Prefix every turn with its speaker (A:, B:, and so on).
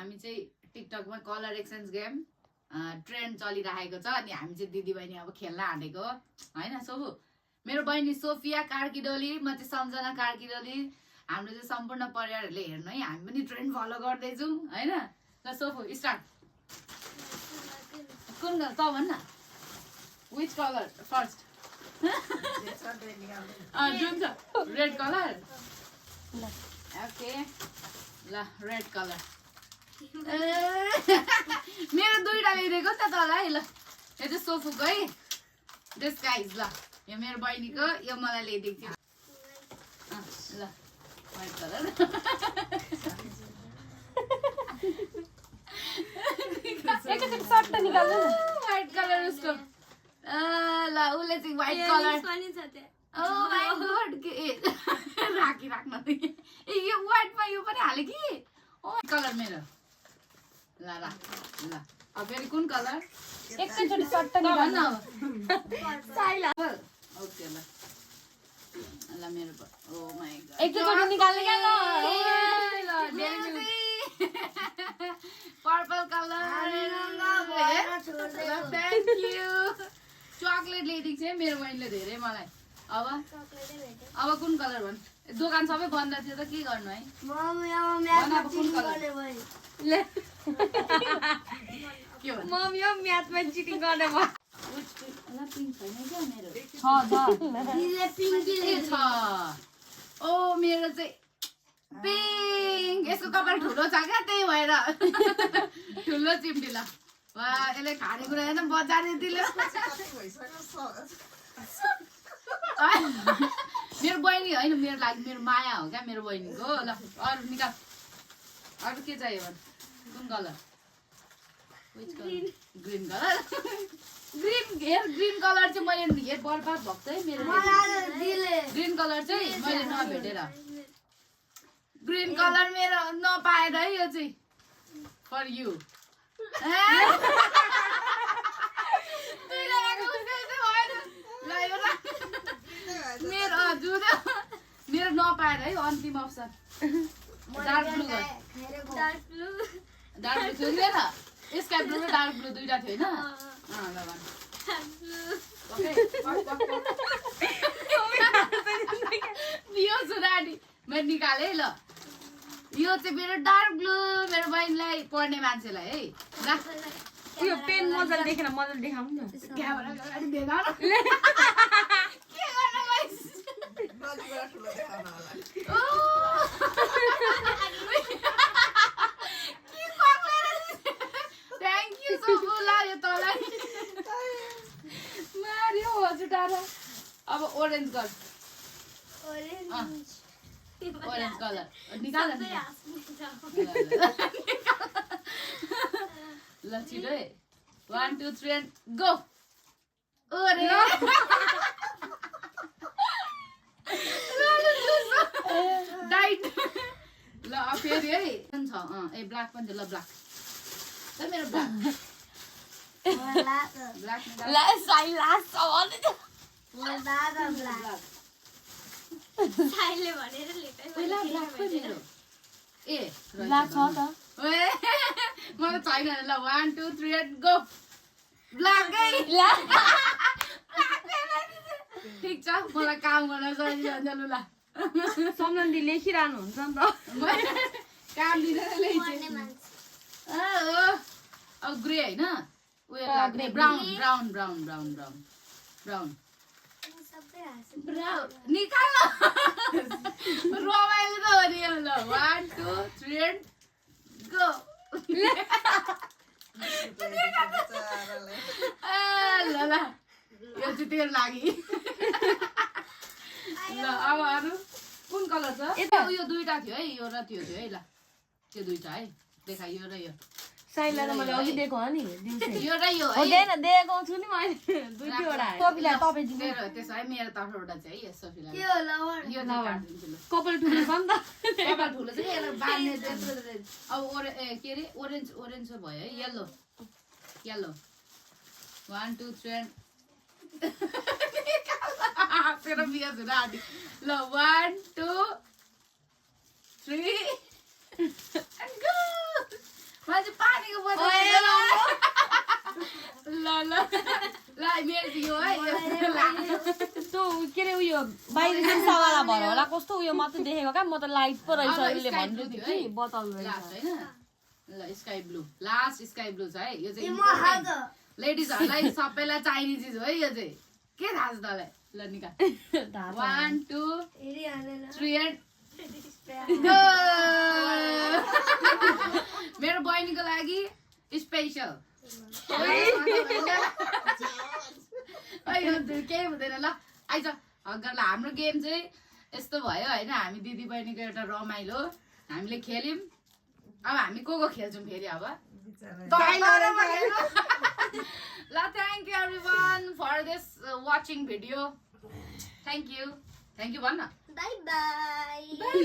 A: हामी चाहिँ टिकटकमा colour exchange game trend चलिरहेको छ अनि हामी चाहिँ दिदी बहिनी अब खेल्न आँटेको हैन सोफु मेरो बहिनी सोफिया कार्कीडोली म चाहिँ सम्झना कार्कीडोली हाम्रो चाहिँ सम्पूर्ण परिवारहरूले हेर्नु है हामी पनि ट्रेन्ड फलो गर्दैछौँ हैन ल सोफु स्टार्ट कुन त भन् न विच कलर फर्स्ट जुन छ रेड कलर ओके ल रेड कलर मेरो दुईटा ल्याइदिएको नि त तँलाई ल यो चाहिँ सोफुको है दिस गाइज ल यो मेरो बहिनीको यो मलाई ल्याइदिएको थियो ल व्हाइट कलर
B: एकैचोटि सर्ट निकाल्नु
A: व्हाइट कलर उसको ल उसले चाहिँ white colour oh my god के राख्न ए यो व्हाइटमा यो पनि हाले कि ओ कलर मेरो ल ल अब फेरि कुन कलर
B: एकैचोटि सर्ट निकाल्नु साइला
A: ओके ल ल मेरो ओ माय गॉड
B: एकैचोटि निकाल्नु
A: ल purple colour thank you chocolate ल्याइदिएको छ मेरो बहिनीले धेरै मलाई अब कुन कलर भन् दोकान सबै बन्द थियो त के गर्नु है कुन कलर
B: मम यो म्याथमा चिटिङ गर्ने भयो
A: ओ मेरो चाहिँ पिङ्क यसको कपाल ठुलो छ क्या त्यही भएर ठुलो चिम्टी ल वा यसले खानेकुरा हेर्न बजारे दिलो मेरो बहिनी होइन मेरो लागि मेरो माया हो क्या मेरो बहिनीको ल अरू निकाल अरू के चाहियो भने कुन colour green colour green colour चाहिँ मैले हेर बर्बाद भएको छ है मेरो ग्रीन कलर चाहिँ मैले नभेटेर ग्रीन कलर मेरो नपाएर है यो चाहिँ फर यु मेरो मेरो नपाएर है अन्तिम अप्सन डार्क ब्लू थियो नि त स्काई ब्लू र डार्क ब्लू दुईटा थियो होइन यो सुराडी मैले निकालेँ ल यो चाहिँ मेरो डार्क ब्लू मेरो बहिनीलाई पढ्ने मान्छेलाई है
B: यो पेन मजाले देखेन मजाले देखाउनु न
A: थ्याङ्क यू सोफु ल यो तँलाई मार्यो हजुर अब ओरेन्ज कर ओरेन्ज कलर निकाल ल छिटो है 1 2 3 एन्ड गो ओरे डाइट ल अब फेरि है छ ए ब्ल्याक पनि थियो ल ब्ल्याक ल मेरो ब्ल्याक
B: ला साइलास
C: साइले भनेर लेटाइ
A: पहिला ब्ल्याक पनि मेरो ए
B: ब्ल्याक छ त
A: मलाई छैन ल 1 2 3 एन्ड गो ब्ल्याकै ठिक छ मलाई काम गर्न सजिलो हुन्छ लु ल
B: सम्बन्धी लेखिरहनु हुन्छ नि त
A: काम दिँदैन ल्याइदिए अब ग्रे होइन उयो grey brown brown brown brown brown brown brown निकाल रमाइलो त हो नि यो ल 1 2 3 एन्ड गो ल ल यो चाहिँ तेरो लागि ल अब अरू कुन कलर छ यो दुईटा थियो है यो र त्यो थियो है ल त्यो दुईटा है देखा यो र यो
B: साइला त मैले अघि दिएको हो नि दिउँसै
A: यो र यो है
B: हुँदैन दिएको छु नि मैले दुई दुईवटा सोफीलाई तपाईँ दिनु
A: तेरो त्यसो है मेरो तर्फबाट चाहिँ है यो सोफीलाई
C: यो लवर
A: यो चाहिँ काट्दिन्छु ल
B: कपाल ठुलो छ नि त
A: कपाल ठुलो चाहिँ यसलाई बाँध्ने त्यत्रो अब के अरे ओरेन्ज ओरेन्ज भयो है येल्लो येल्लो 1 2 3 तेरो बिहा हुन आँटी ल 1 2 3 and go मान्छे पानीको बोतल ल मेरो यो है
B: त्यो के अरे उयो बाहिर सिसावाला भएर होला कस्तो उयो मात्रै देखेको क्या म त लाइट पो रहेछ उसले भन्दै थियो कि बोतल रहेछ
A: हैन ल sky blue last sky blue छ है यो चाहिँ लेडिजहरुलाई सबैलाई चाहिने चिज हो है यो चाहिँ के थाहा छ तँलाई ल निकाल 1 2 3 and मेरो बहिनीको लागि स्पेशल केही हुँदैन ल आइज हग्गरलाई हाम्रो गेम चाहिँ यस्तो भयो होइन हामी दिदी बहिनीको एउटा रमाइलो हामीले खेल्यौँ अब हामी को खेल्छौँ फेरि अब ल thank you everyone for this watching video thank you भन्न
C: बाई बाई
A: बाई